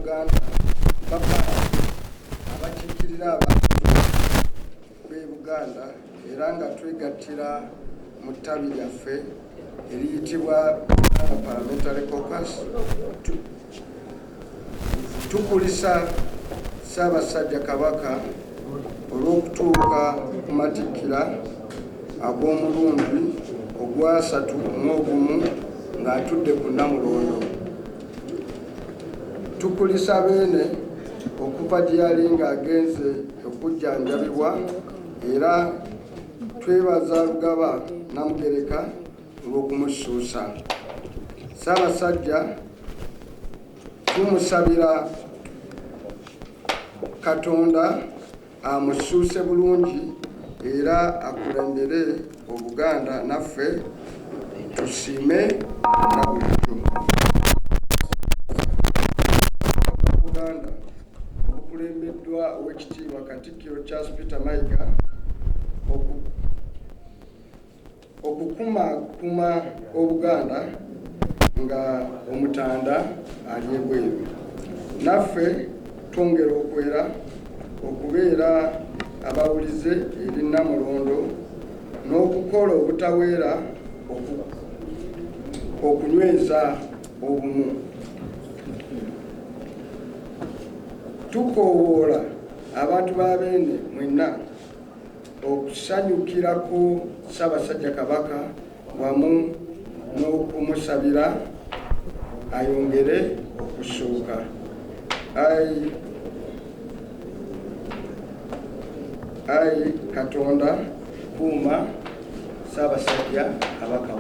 Buganda ba Palamenti abakiikirira abantu b'e Buganda era nga twegattira mu ttabi lyaffe eriyitibwa Buganda Parliamentary Caucus, tukulisa Ssaabasajja Kabaka olw'okutuuka ku matikkira ag'omulundi ogwasatu mu ogumu ng'atudde ku Nnamulondo. Tukulisa Beene okuva gye yali ng'agenze okujjanjabibwa era twebaza Lugaba Namugereka olw'okumusuusa. Ssaabasajja tumusabira Katonda amusuuse bulungi era akulembere Obuganda naffe tusiime nga bulijjo. Buganda obukulembeddwa Owekitiibwa Katikkiro Charles Peter Mayiga okukumaakuma Obuganda nga Omutanda ali ebweru. Naffe twongera okwera okubeera abawulize eri Nnamulondo n'okukola obutaweera okunyweza obumu. Tukoowoola abantu ba Beene mwenna okusanyukirako Ssaabasajja Kabaka wamu n'okumusabira ayongere okussuuka. Ayi Katonda kuuma Ssaabasajja Kabaka.